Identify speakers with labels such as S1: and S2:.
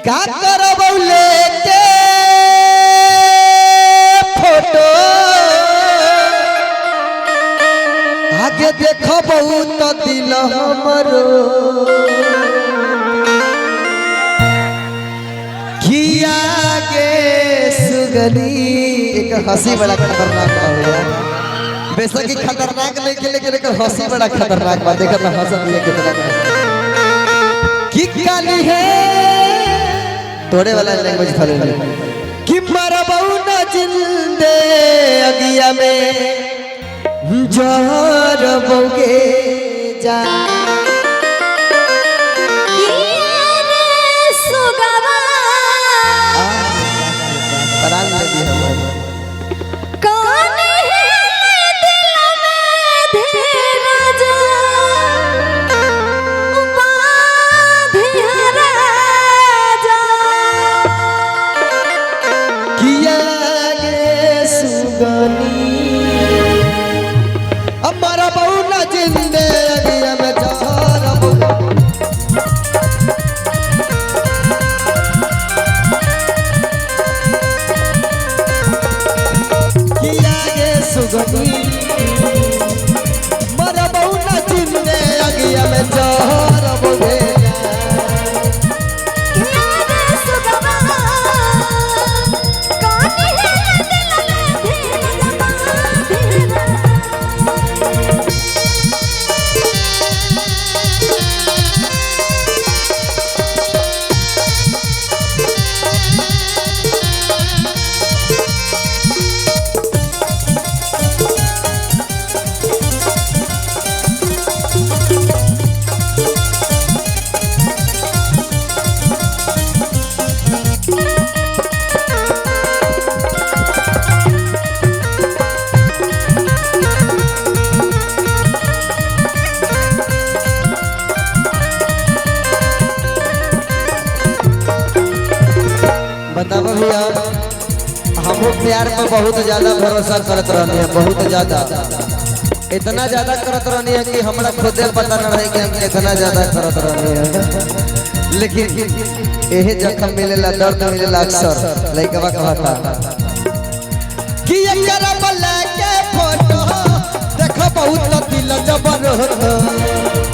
S1: का करबौ लेके फोटो आगे देखबौ त दिल हमरो किया गे सुगनी। एक हंसी बड़ा खतरनाक बा भैया, बेशक ही खतरनाक नहीं के लेकिन एक हंसी बड़ा खतरनाक बा। देखत ना हंसत ये कितना की काली है तोड़े वाला लैंग्वेज फले कि मरबौ न जिंदे अगिया में जरबौगे जा। बताब भैया, हम प्यार पर बहुत ज्यादा भरोसा करत रहनी है, बहुत ज्यादा, इतना ज्यादा करत रहनी है कि हमरा खुदे पता न रहे कि हम कितना ज्यादा करत रहनी है। लेकिन यही जख्म मिलेला, दर्द मिलेला अक्सर। लइकवा कहता कि एकरा बला के फोटो देखो बहुत दिल जबर होत।